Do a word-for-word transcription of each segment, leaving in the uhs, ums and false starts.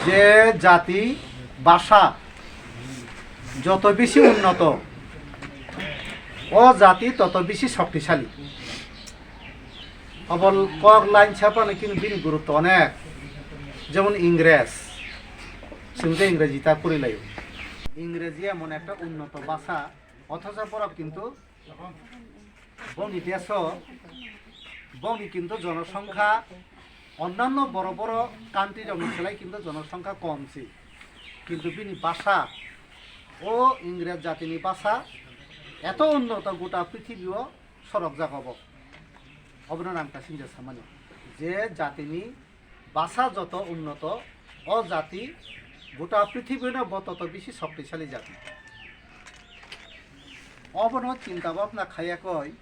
Je jati bhasha joto bisi unnoto, o jati toto bisi shoktisali. Obol kok line chapano kini bini gurutto onek, jemon Ingres, chwng je Ingreji ta porilaio. Ingreji emon ekta unnoto bhasha, othocho borok kintu bongni deso, bongni kintu jonosongkha onnanno boro boro country rokni selai kintu jonosongkha kom se. Kintu bini bhasha, o Ingres jatini bhasha eto unnoto gota prithibio sorokjak obo. Obono nang kasinja samani je jatini bhasha joto unnoto, o jati gota prithibino bo toto bisi shoktisali jati. Obono chinta bhabna khayakoi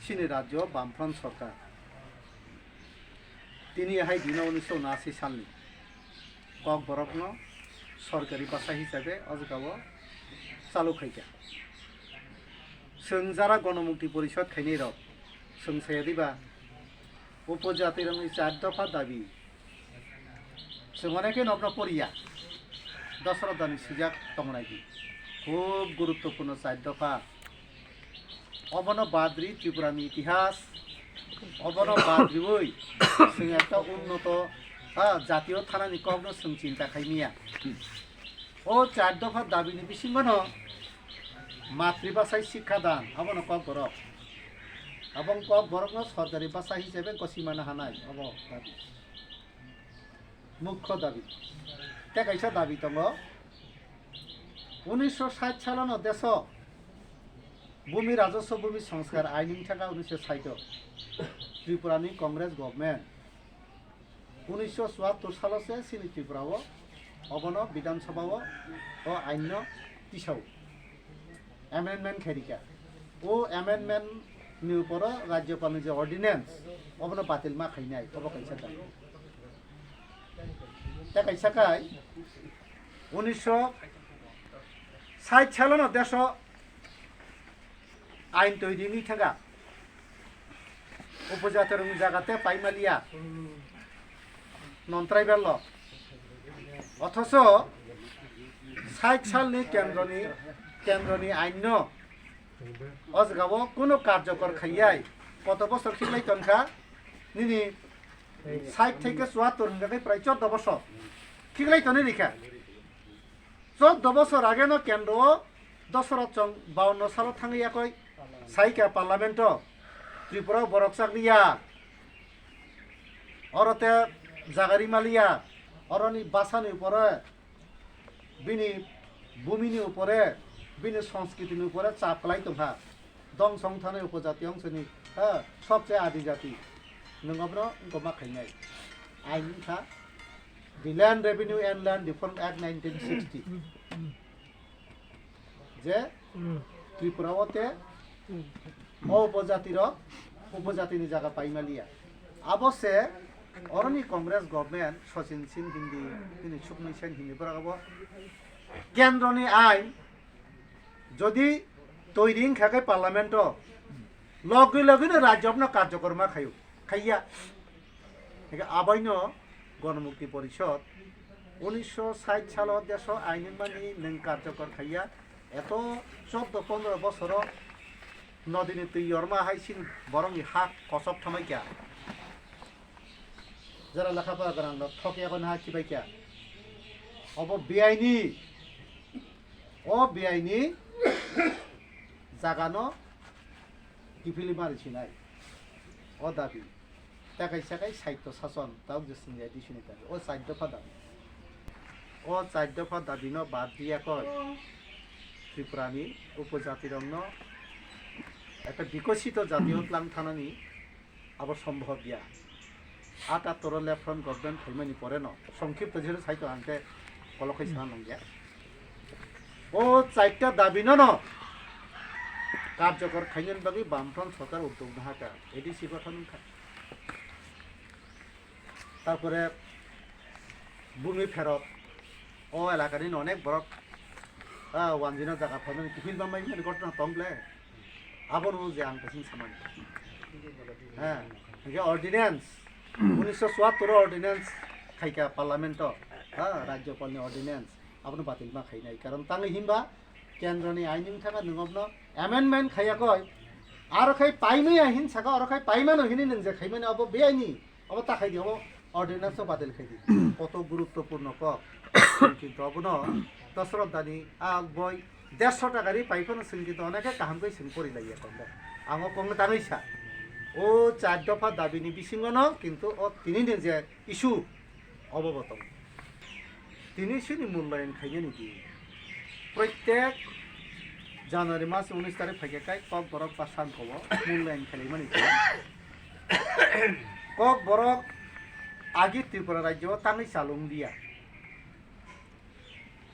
chini rajyo Bamfront sorkar. Tini hai dino unisho unasi salni Kokborokno sorkari bhasha hisabe o jagao chalu khaikha. Chwng jara Gonomukti Porishod khainai rok, chwng saya diba, upojati rokni char dopha dabi. Chwng onek khe nokno poriya, Dasarathani swijak tongnai di. Khub guruttopurno char dopha. Obono badri Tripurani itihas, obono badriwi chwng ekta unnoto, ha, jatiyo thanani kokno chwng chinta khaimiya. O char dopha dabini bisingono matribhasai sikha dan, abono Kokborok. Abong Kokborokno sorkari bhasha hisabe gosimana hanai, obo dabi. Mukho dabi. Tei kaisa dabi tongo, unisho sait salono deso Bhumi Rajoswa Bhumi Sanskar Ain wngthaka unisho sait o Tripurani Congress Government unisho chuattor salo se chini Tripura o obono Bidhan Sabha o o ain no tisao amendment khairika. O amendment ni uporo Rajyapal ni je ordinance obono batil ma khainai, obo kaisa dabi. Tei kaisa kai unisho sait salono deso ain toiri wngwi thangkha. Upojati rokni jaga tei paimaliya non tribal rok. Othocho sait salni kendroni, kendroni ain no o jagao kunu karjokor khaiyai. Koto bosor khiklai tongkha nini sait theke chuattor hingkha khe prai chordo bosor khiklai toni rikha. Chordo bosor age no kendro o Dasarath chong bawanno salo thangwi yakoi saikha parliament o Tripura o borok chakliya. Oro te jaga rimaliya, oroni bhasha ni upore, bini bhumi ni upore, bini sanskriti ni upore chap kwlai tongkha. Dongso wng thani upojati wng sini, ha, sobse adi jati. Nwng obono wngkoma khainai. Ain wngkha The Land Revenue and Land Reform Act nineteen sixty. Je Tripura o te o upojati rok, upojati ni jaga paimaliya. Abo se oroni Congress government Sachin Singh hindi, bini Sukhmani Sen hindi borok abo kendro ni ain jodi toiri wngkha khe parliament o logwi logwi no rajyok no karjokor ma khaio, khaiya. Hingkhe abaino Gonomukti Porishod unisho sait salo deso ain wngmani nwng karjokor khaiya. Eto chordo pondro bosoro nodini twi yorma hai sini borokni ha kosok thamaikha. Jera lekha pora gwnang rok thokya khe ha khibaikha. Obo biaini, o biaini jagano kiphilwi mari sinai. O dabi. Takai sakai saitto sason, tauk je sini addition ni dabi. O char dopha dabi. O char dopha dabi no bad diya koi. Tripura ni upojati rok no ekta bikosito jati o tlang thanani abo sombhob ya. Atatoro left front government phaimani pore no songkhipto jero saito ang te kolokhai sana nongya. O chaita dabi no no karjokor khainani bagwi Bamfront sorkar uddog nahaka, A D C gothon wngkha. Tarpore bumi pherot, o elakani no onek borok, ah, wanjino jaga phalmani kiphil bambai mani gotna tong ble. Abono je ang kasing samani. Ha, hingke ordinance, unisho chuattor ordinance khaika parliament o. Ha, Rajyapalni ordinance, abono batil ma khainai. Karon tangwi hinba kendroni ain wng thangkha, nwng abono amendment khaiya koi. Aro khai paimaya hin saka, aro khai paimano hini nwng je khaimani abo beaini, abo ta khaidi, abo ordinance o batil khaidi. Koto guruttopurno kok. Kintu abono Dasarath Dani a boi dersho taka ri paiphano chwng kintu onekhe kaham khe chwng pori laiya kok. Ang o kokno tangwi sa. O char dopha dabini bisingono kintu o tinini je issue obo bo tongo. Tini chini mulyayon khainani di. Proitek January mas unis tarik phaikha kai Kokborok ba Sankao mulyayon khailaimani di. Kokborok agi Tripura rajyo o tangwi chalung liya.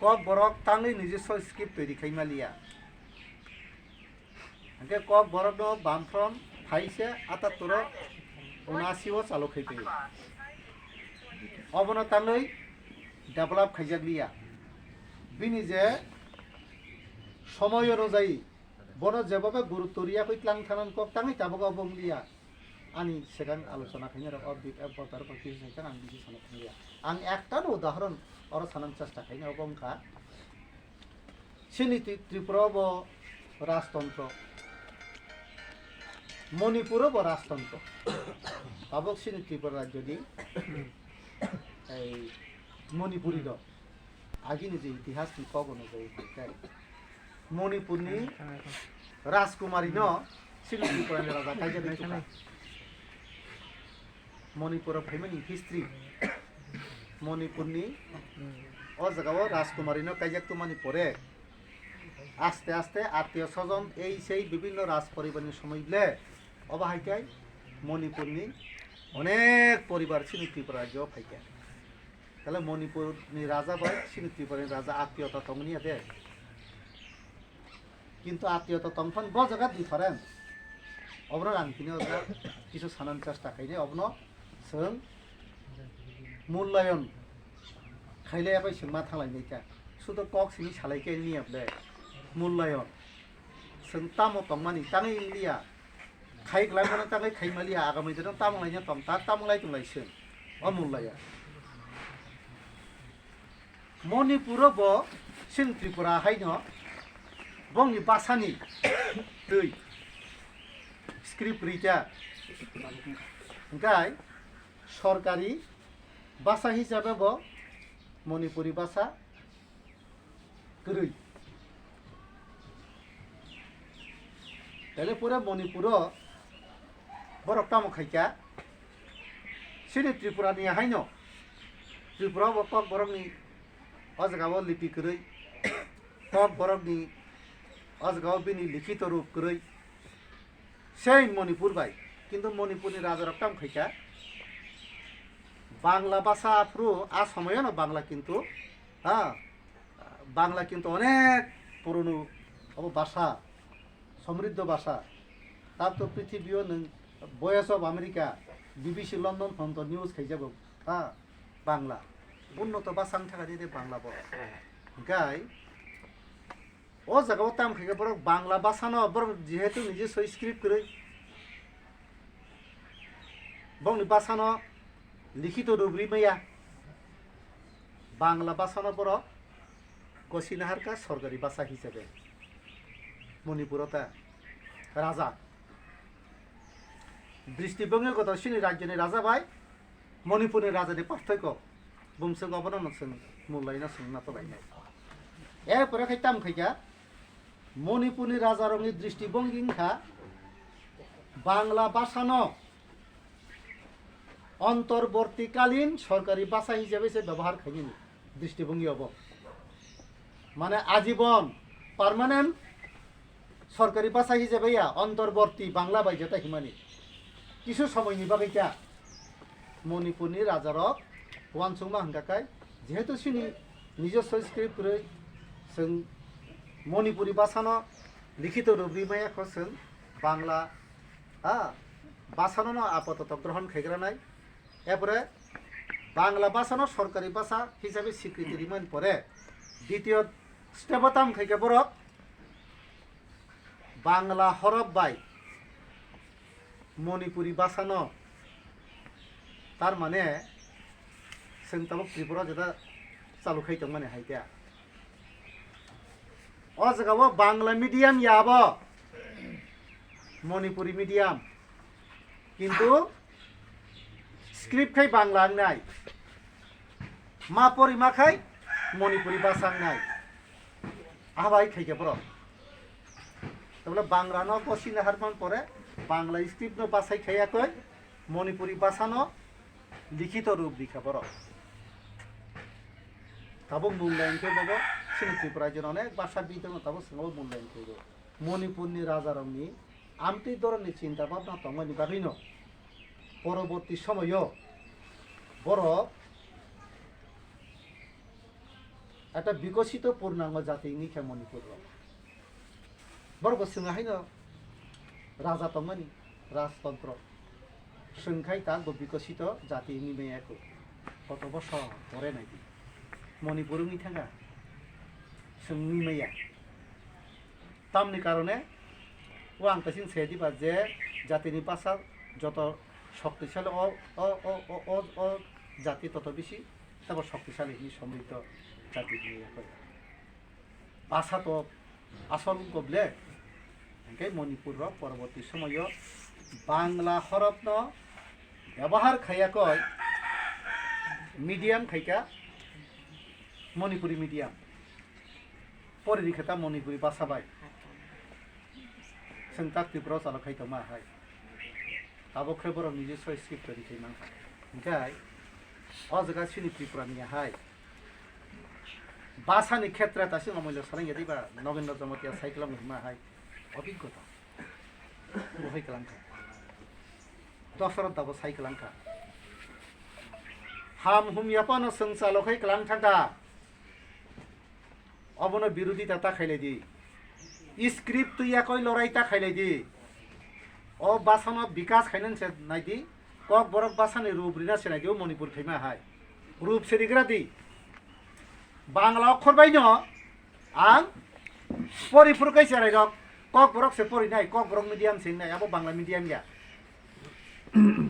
Kokborok tangwi nijiswa script toiri khai maliya. Hingke Kokborokno bamfront phaisa atatoro unasi o chalo khai phaio. Obono tangwi develop khaijak liya. Bini je somoy onujai bono jebobe gurutto riya koi tlang thanan kok tangwi tabok obo wng liya. Ani swkang alochona khainai rok o bi-, o bepar o kisa swkang ang bisi sana thangya. Ang ektano udahoron oro sanani chesta khainai obo wngkha. Chini Tri-, Tripura o bo rajtontro, Manipur o bo rajtontro. Tabok chini Tripura rajyoni ei Manipuri rok agini je itihas ni kok ono je kai Manipur ni Rajkumari no chini Tripura ni raja kaijak ni tukha. Manipur o phaimani history. Manipur ni o jaga o Rajkumari no kaijak tumani pore aste aste attiyo sojon ei sei bibinno raj poribar ni somoi ble obo hai kai Manipur ni onek poribar chini Tripura rajyo o phaikha. Tale Manipur ni raja bai chini Tripura ni raja attiyo ta tongni ya de. Kintu attiyo ta tongphano bo jaga different. Obono ang tini o jaga kisu sanani chesta khainai obono chwng mulyayon khailai bai chwng ma thalai nai kha. Sudo kok simi salai khe niya ble mulyayon. Chwng tamo tongmani tangwi wng liya. Khai kwlai mano tangwi khai maliya, agami dino tamo lai tong ta, tamo lai tong lai chwng. O mulyayon. Manipur o bo chwng Tripura haino bongni basani twi script rita. Hingkai sorkari basa hisabe bo Manipuri basa kwrwi. Tele pore Manipur o borok tamo khaikha? Chini Tripura ni haino Tripura o bo Kokborok ni o jaga o lipi kwrwi, Kokborok ni o jaga o bini likhito rup kwrwi. Sei Manipur bai, kintu Manipur ni raja rok tamo khaikha? Bangla basa aphuru a somoyono Bangla kintu, ha, Bangla kintu onek purono obo basa, somriddho basa. Tabto prithibi o nwng Voice of America, B B C London phonto news khaijago, ha, Bangla. Unnoto basa wng thakha de Bangla bo. Hingkai, o jaga o tamo khaikhe borok Bangla basa no borok jehetu nije soi script kwrwi. Bongni basa no likhito rup ri maya. Bangla basa no borok gosi naharkha sorkari basa hisabe. Manipur o ta raja. Dristibongwi goto sini rajyoni raja bai Manipurni rajani parthoiko bumswk obono no chwng mulaino chwng na tolainai. Erpore khai tam khaikha Manipurni rajarokni dristibongi wngkha Bangla bhasano antarbortikalin sorkari bhasha hisabe se byabohar khainani dristibongi obo. Mane ajibon permanent sorkari bhasha hisabe ya, antarborti Bangla bai jeta himani. Kisu somoini bagwi kya Manipurni rajarok uansukma hwnkha khai, jehetu chini nijoswo script kwrwi, chwng Manipuri bhasano likhito rup ri maya kho chwng Bangla, ha, bhasano no apatoto grohon khaigranai. Erpore Bangla bhasano sorkari bhasha hisabe swikriti rimani pore, ditiyo step o tam khaikhe borok Bangla horof bai Manipuri bhasano, tar mane chwng tabuk Tripura jeta Chalu khai tongmani hai khe. O jaga o Bangla medium ya bo, Manipuri medium. Kintu script khai Bangla wngnai. Ma pori ma khai Manipuri basa wngnai. Abai khai khe borok. Tabole Bangla no ko sina harman pore Bangla script no basai khai yakoi Manipuri basa no likhito rup rikha borok. Tabuk munglayan khe bobo chini Tripura rajyo no onek basa bidang no tabuk swngo munglayan khe bo. Manipur ni raja rok ni amtwi doron ni chinta bhabna tongmani bagwi no poroborti somoyo borok ekta bikosito purnango jati wngwi khe Manipur rok. Borok bo swngya haino raja tongmani, rajtontro. Swngkhai ta bo bikosito jati wngwi maya kho. Koto bosor pore naidi. Manipur wngwi thangkha. Swngwi maya. Tamni karone o ang kaising se diba je jatini basa joto shoktisali o, o, o, o, o, o jati toto bisi tebo shoktisali hinwi somriddho jati hinwi yakoi. Basa to asol wngkha ble. Hingke Manipur rok poroborti somoyo Bangla horop no byabohar khaiya koi medium khaika Manipuri medium. Pori rikha ta Manipuri basa bai. Chwng tak Tripura o chalo khai tongma hai. Abo khe borok niji soi script twi khai mankha. Hingke o jaga chini Tripura ni hai. Basa ni khetre ta sino moilo sarang yadi ba Nogendra Jamatia cycle hima hai. Obhiggota. Bo hai kalang kha. Dosarot dabo sai kalang kha. Ham hum yapano chwng chalo khai kalang thangkha. Obono birodita ta khailai di. Script twi yakoi lorai ta khailai di. O basano bikas khainani se nai di. Kokborok basani rup rina se nai di o Manipur khaima hai. Rup se rigra di. Bangla okhor bai no ang pori phuru kai cherai rok. Kokborok se pori nai, Kokborok medium se nai, abo Bangla medium ya.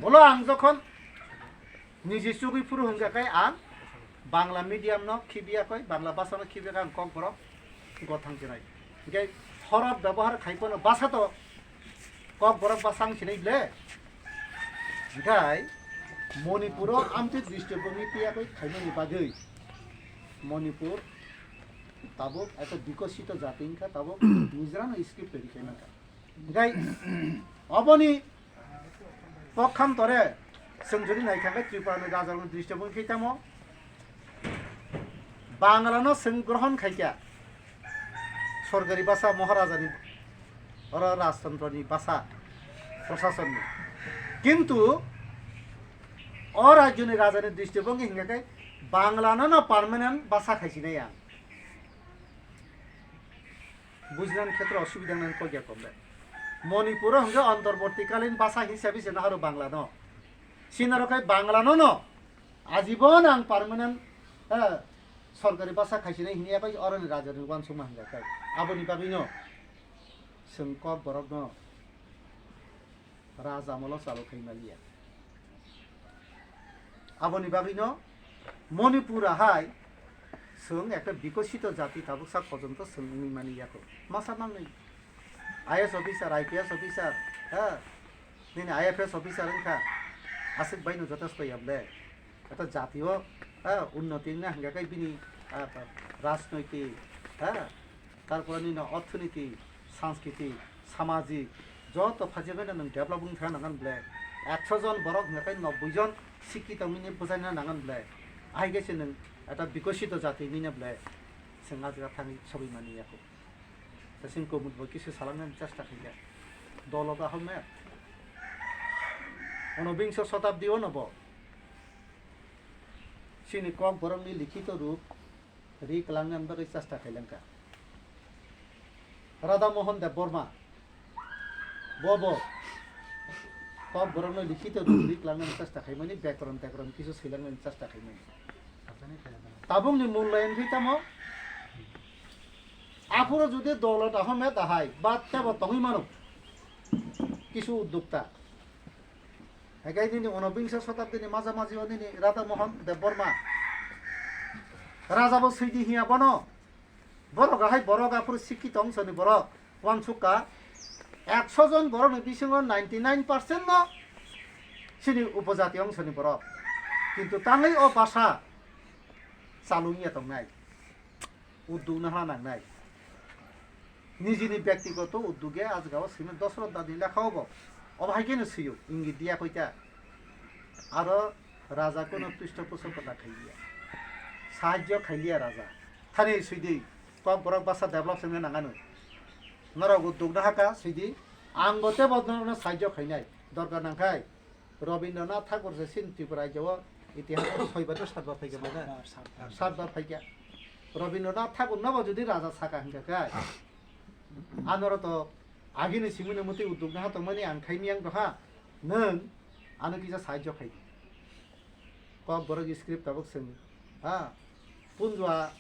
Bolo ang jokhon niji chugui phuru hwnka khe ang Bangla medium no khibiya koi, Bangla basa no khibiya khe ang Kokborok gothang chinai. Hingke horop byabohar khai pono basa to Kokborok basa ang chinai ble. Hingke Manipuro amtwi dristi bongni tiya koi khaimani bagwi Manipur tabuk ekta bikosito jati wngkha, tabuk nijrano script ready khai mankha. Hingke oboni pokkhantore chwng jodi naikha khe Tripura ni raja rokni dristi bongni khe tamo Bangla no chwng grohon khaikha sorkari basa Maharaja ni oro rajtantro ni basa proshason ni. Kintu o rajyo ni raja ni dristi bongni hingka khe Bangla no no permanent basa khaisinai ang. Bujinani khetre osubida nang kok ya kom bai. Manipuro hingke antarbortikalin basa hisabe se naharo Bangla no. Sinaro khai Bangla no no. Ajibon ang permanent, eh, sorkari basa khaisinai hini abai oroni raja ni uansukma hingka khai. Aboni bagwi no. Chwng Kokborok no. Raja amolo chalo khai maliya. Aboni bagwino Manipur ahai chwng ekta bikosito jati tabuk sak porjonto chwng wngwi mani yago. Masa mangnwi I A S officer, I P S officer, ha, nini I F S officer wngkha, aswk baino jotesto ya ble. Kata jatio, ha, unnoti wngna hingka khe bini, ha, rajnoitik, ha, tarpore nini orthonoiti, sanskriti, samajik, joto phajibaino nwng develop wng thangna nangan ble. Ekso jon borok hingka khe nobboi jon sikki tongmini bwchaina nangan ble. Ahai khe se nwng ekta bikosito jati wngmani ble. Chwng ah jaga thangwi sogwi mani yago. Chwng kumut bo kisa salangna chesta khaikha. Dolo kaham me. Unobingso shotabdi o no bo. Chini Kokborokni likhito rup ri kwlangna bagwi chesta khailangkha. Radha Mohan Debbarma bobo Kokborokno likhito rup ri kwlangna chesta khaimani, byakoron tyakoron kisu swilangnani chesta khaimani. Tabukni munglayan khe tamo? Aphuru jodi Dolo Ahmed ahai, ba tebo tongwi mano kisu uddokta. Haikhe nini unobingso shotabdini maja maji o nini Radha Mohan Debbarma. Raja bo swidi hiya bono. Borok hai borok aphuru sikki tong soni borok. Wansukka ekso jon borokni bisingo ninety nine percent no chini upojati ongsoni borok. Kintu tangwi o basa chalungya tongnai. Udduk nahana nangnai. Nijini byaktigoto udduge ajgao simi Dosrot dadi lekha obo. Obo hai keno swiyo, ingit diya koita. Aro raja kono pishto poso kota khaiya. Sahajyo khaiya raja. Thani swidi, kok borok basa develop sengna nangano. Norok udduk nahaka swidi, ang bo tebo norokno sahajyo khainai. Dorkar nangkhai. Rabindranath Thakur se sin Tripura rajyo o itihas o soi bar na sat bar phaikha mane? Sat bar. Sat bar phaikha. Rabindranath Thakur no bo jodi raja saka hingkha khe, anoro to agini simino muti udduk naha tongmani ang khai miyang doha, nwng ano kisa sahajyo khai di. Kok borok script tabuk swng, ha? Punjua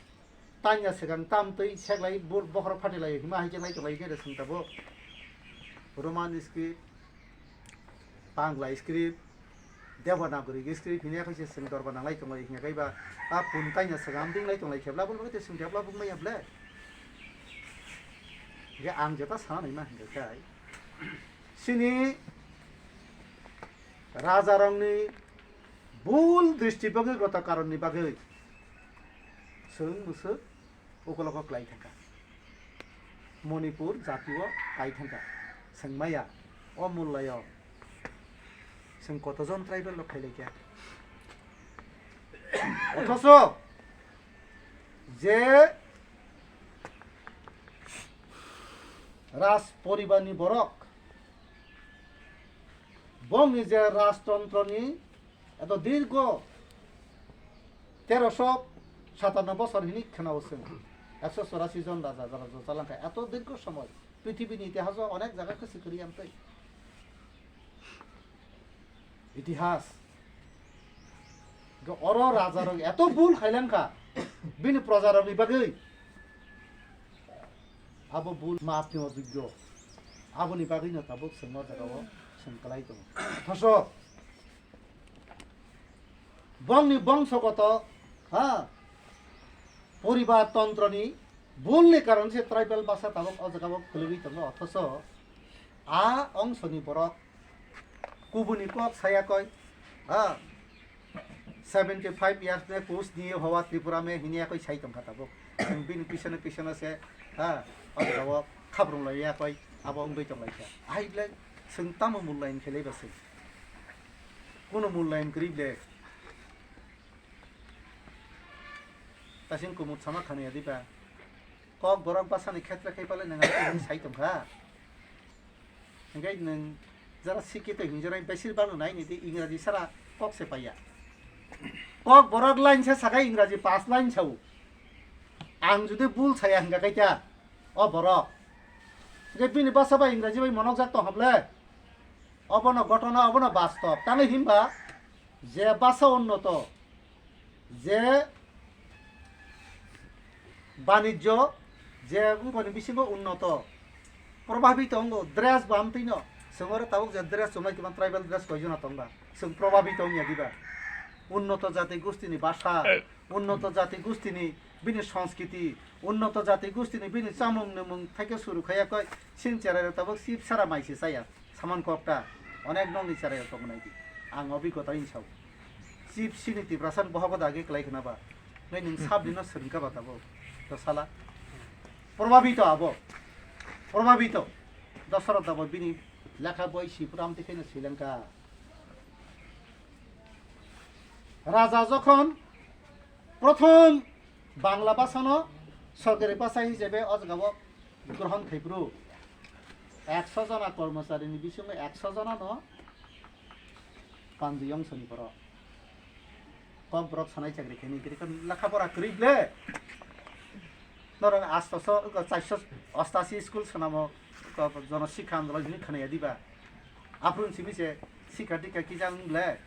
tanya swkang tam twi seklai bor-, bokhorok phatilai hima hai khe nai tonglaikhe de swng tabuk. Roman script, Bangla script, Devanagari script hini akhai se swng dorba nanglai tonglai hinya kaiba a pun taina swkang ding lai tonglai khebla bul bagwi te swng khebla bung maya ble. Ge ang jeta sana nai ma hingka kai. Sini raja rongni bul dristi bagwi gota karonni bagwi swng musuk ukologo klai thangkha. Manipur jatio kai thangkha. Swng maya, o mullayo swng kotojon tribal rok khailaikha. Othoso je raj poribarni borok, bongni je rajtontroni eto dirgo terosho satanno bosor hini khwnao chwng. Ekso chorasi jon raja, raja chalangkha. Eto dirgo somoy. Prithibini itihaso onek jaga khe sikiri amtwi. Itihas. Oro rajarok eto bul khailangkha. Bini projarokni bagwi. Abo bul mapni ojogyo. Aboni bagwino tabuk chwng o jagao chwng kwlai tongo. Thosok. Bongni bongsogoto, ha, poribar tontroni bulni karon se tribal basa tabuk o jagao kwlwgwi tongo, othoso a ongsoni borok kubuni kok sayakoi, ha, seventy five years ne kus niye howa Tripura me hiniya koi sai tongkha tabuk. Chwng bini pisono pisono se, ha, o jagao khabrung laiya koi abo wngwi tonglaikha. Ahai ble chwng tamo mulayan khelai ba chwng. Kuno mulayan kwrwi ble. Tasing kumut sama khani adi ba. Kok borok basani khetre khai pale nang ani sai tongkha. Hingke nang jara sikhi tei hinjora besir bang nai ni di Ingraji sara kok se paya. Kok borok line se sakai Ingraji pas line sao. Ang jodi bul saya hingka kaita. O borok. Hingke bini basa bai Ingraji bai monok jak tong hable. Obono gotona, obono bastob. Tangwi himba je basa unnoto, je banijjo, je wngkoni bisingo unnoto, probhabito wngo, dress bo amtwino. Chwng oro tabuk je dress chumlai tongma tribal dress koijona tongba. Chwng probhabito wngya diba? Unnoto jati gustini basa, unnoto jati gustini bini sanskriti, unnoto jati gustini bini chamung nwmung thaike suru khaya koi, sin cherai rok tabuk sip sara mai se chaya. Saman kokta, onek nokni cherai rok tongmani di. Ang obigota ring sao. Sip sini Tiprasa ni bohogo dagi klai khna ba. Ngai nwng sab dino swrwng ka ba tabuk. To sala. Probhabito abo. Probhabito. Dosarot abo bini lekha boi si pura amtwi khaino Sri Lanka. Raja jokhon prothom Bangla bhasano sorkari bhasa hisabe o jagao grohon khai phuru ekso jona kormocharini bisingo ekso jonano panjiyong soni borok. Kokborok sanai chakri khaini kwrwi khe lekha pora kwrwi ble. Norok astoso wngkha chairso ostashi school swnamo jono sikha andolon hwnwi khwnaya diba? Aphuru simi se sikha dikha kisa wng ble.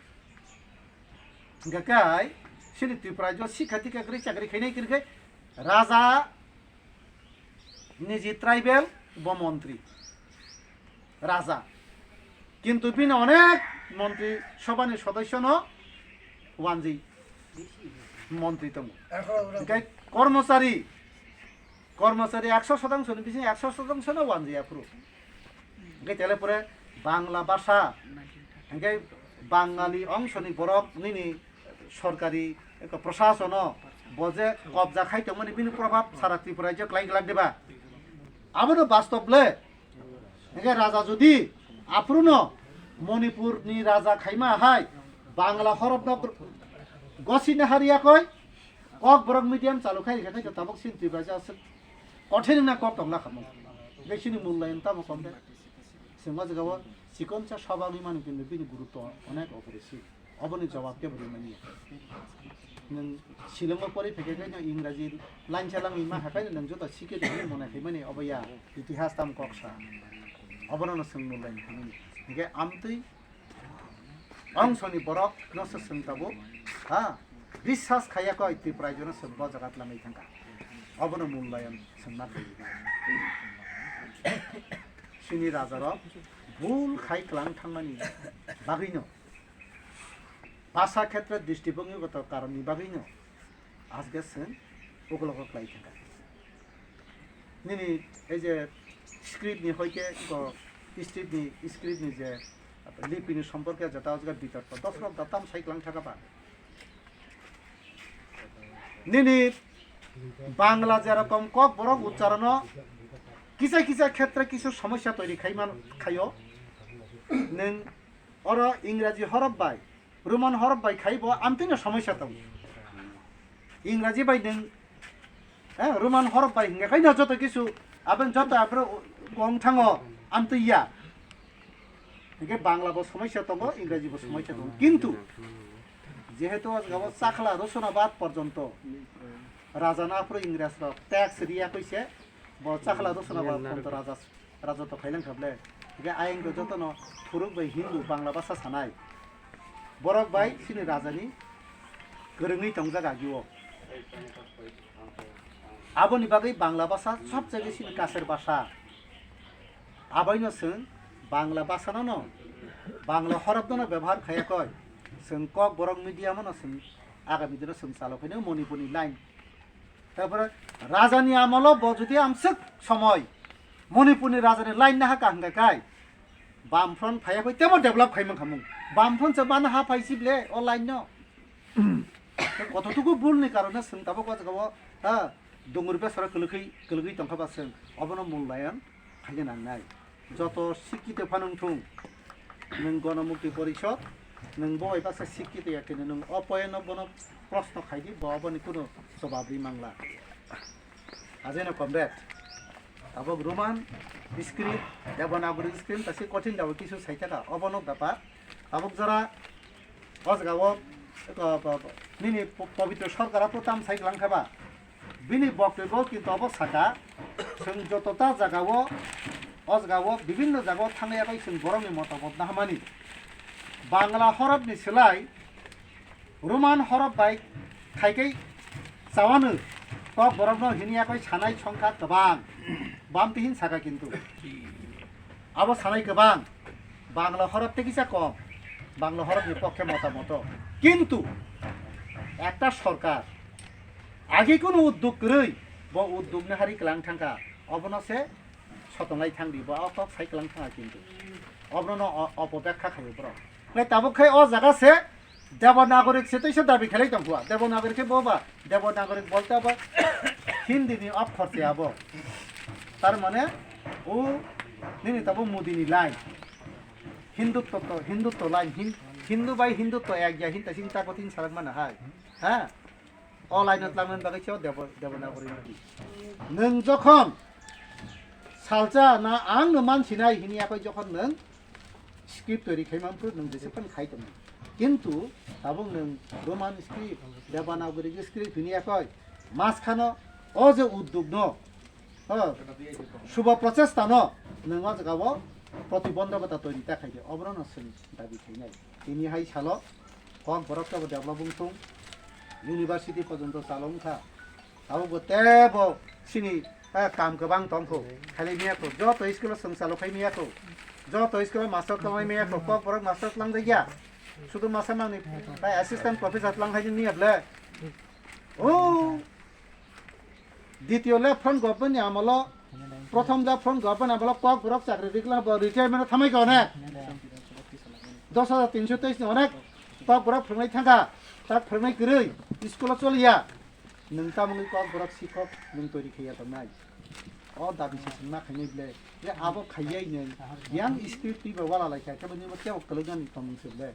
Hingkha khe sini Tripura jo sikha dikha kwrwi chakri khainai kwrwi khe raja niji tribal bo montri. Raja. Kintu bini onek montri sobhani sodosyono wanjwi. Montri tongo. Hingke kormochari, kormochari ekso sotangsoni bising ekso sotangsona wanjaya phuru. Hingke tele pore Bangla basa, hingke Bangali ongsoni borok nini sorkari eko prosasono bo je kobja khai tongmani bini probhab sara Tripura rajyo klai glak diba? Abono bastob le. Hingke raja jodi aphuruno Manipurni raja khaima hai Bangla horobno gosina hariya koi, Kokborok medium chalu khai rikha khai tabok sin Tripura rajyo aswk kothin wngna kok tongna khamung. Hingke sini mullayon tamo kom de. Sengma jagao chikonsa sabagwi mani kintu bini gurutto onek oporichi. Oboni jawab kebo rimani. Nwng silongo pori phaikhe khe nwng Ingraji line chalangwi ma hakhai nwng joto sikhe tongwi mone khaimani obo ya itihas tam kok sa. Obono no swng mulai khaimani. Hingke amtwi ongsoni borok no se swng tabuk ha biswas khaiya koi Tripura rajyo no swng bo jagat lamai thangkha. Obono mullayon swngna khaimani. Chini rajarok bul khai klang thangmani bagwino. Basa khetre dristibhongigoto karonni bagwino ajge chwng ukologo klai thangkha. Nini ei je script ni hoike ko script ni, script ni je lipini somporke jeta ajge bitorko dosrok da tam sai klang thangkha ba. Nini Bangla jerokom Kokborok uchcharono kisa kisa khetre kisu somosya toiri khai man khaio. Nwng oro Ingraji horof bai, Roman horof bai khai bo amtwino somosya tongo. Ingraji bai nwng, eh, Roman horof bai hingkhe khaino joto kisu aboni joto aphuru wng thango amtwi ya. Hingkhe Bangla bo somosya tongo, Ingraji bo somosya tongo. Kintu jehetu o jaga o Chakhla Rosunabad porjonto raja no aphuru Ingres rok tax riya koi se bo Chakhla Rosunabad porjonto raja Raja to khailang kha ble. Hingke ayang to joto no phuruk bai Hindu Bangla basa sanai. Borok bai sini raja ni kwrwngwi tongjak agi o. Aboni bagwi Bangla basa sob jagwi sini kaser basa. Abaino chwng Bangla basa no no, Bangla horop no no bebohar khaya koi. Chwng Kokborok medium no chwng agami dino chwng chalo khaino Manipur ni line. Tarpore rajani amolo bo jodi amswk somoi Manipurni rajani line naha kaham khe kai Bamfront phaiya koi temo develop khai mankha mung. Bamfront se bana ha phai si ble o line no. Kototuku bul ni karone chwng tabuk o jaga o, ha, dungur besaro kwlwkhi, kwlwgwi tongkha ba chwng. Obono mul layan. Khaina nangnai. Joto sikkhito phano wngthung, nwng Gonomukti Porishod, nwng bo bai baksa sikkhito ya khe nwng o point o bono proshno khaidi, bo oboni kuno jobab ri mangla. Ajaino comrade, tabuk Roman script, Devanagari script, tasi kothin dabo kisu saithaka, obono bepar. Tabuk jora o jaga o, o, o, nini po-, pobitro sorkar o tam sai lang kha ba? Bini boktwbo kintu obo saka, chwng joto ta jaga o, o jaga o bibinno jaga o thangya bai chwng borokni motabot nahamani. Bangla horop ni slai Roman horop bai khai kai chawano kok borokno hini ya koi sanai songkha kwbang. Bam tihin saka kintu. Abo sanai kwbang, Bangla horop tei kisa kom, Bangla horop ni pokhe mota moto. Kintu ekta sorkar agi kunu udduk kwrwi, bo udduk ni hari kwlang thangkha, obono se sotonglai thangdi, bo o kok sai kwlang thangkha kintu. Obono no o-, opobekha khaio borok. Nai tabuk khai o jaga se Devanagari se tei se dabi khelai tong kha. Devanagari khe bo ba? Devanagari bolte abo Hindi ni okhor se abo. Tar mane o nini tabo Modi ni line. Hindutto to, Hindutto line. Hin-, Hindu bai Hindutto ek ya, hin ta sing ta ko tin sarak mana hai. Ha? O line o tlang bagwi se o Devo-, Devanagari ni. Nwng jokhon salsa na ang no man sinai hini apai jokhon nwng script toiri khai man phuru nwng jesa phano khai tongmani. Kintu tabuk nwng Roman script, Devanagari script hini yakoi, mas khano o je udduk no, o, suba prochesta no nwng o jaga o protibondhokota toiri ta khai di, obono no chwng dabi khainai. Tini hai salo kok borok kebo develop wng thung, university porjonto chalo wng kha. Abo bo tebo sini, eh, kam kwbang tongkho. Khailai miya kho. Joto school o swng chalo khai miya kho. Joto school o master tonglai miya kho. Kok borok master tlang jakya. Sudu masa nangni, eh, assistant professor tlang khai miya ble. O, ditiyo le front government ni amolo, prothom ja front government amolo kok borok chakri rikla bo retirement thamai ko ne. Dos hajar tinso teis ni onek kok borok phwrwngnai thangkha, tak phwrwngnai kwrwi, school o choliya. Nwng tamoni kok borok sikhok nwng toiri khaiya tongnai. O dabi se chwng ma khainai ble. Je abo khaiyai nwng yang script twi ba wala lai kha, khe bo nini bo kebo kwlwknani tongmung se ble.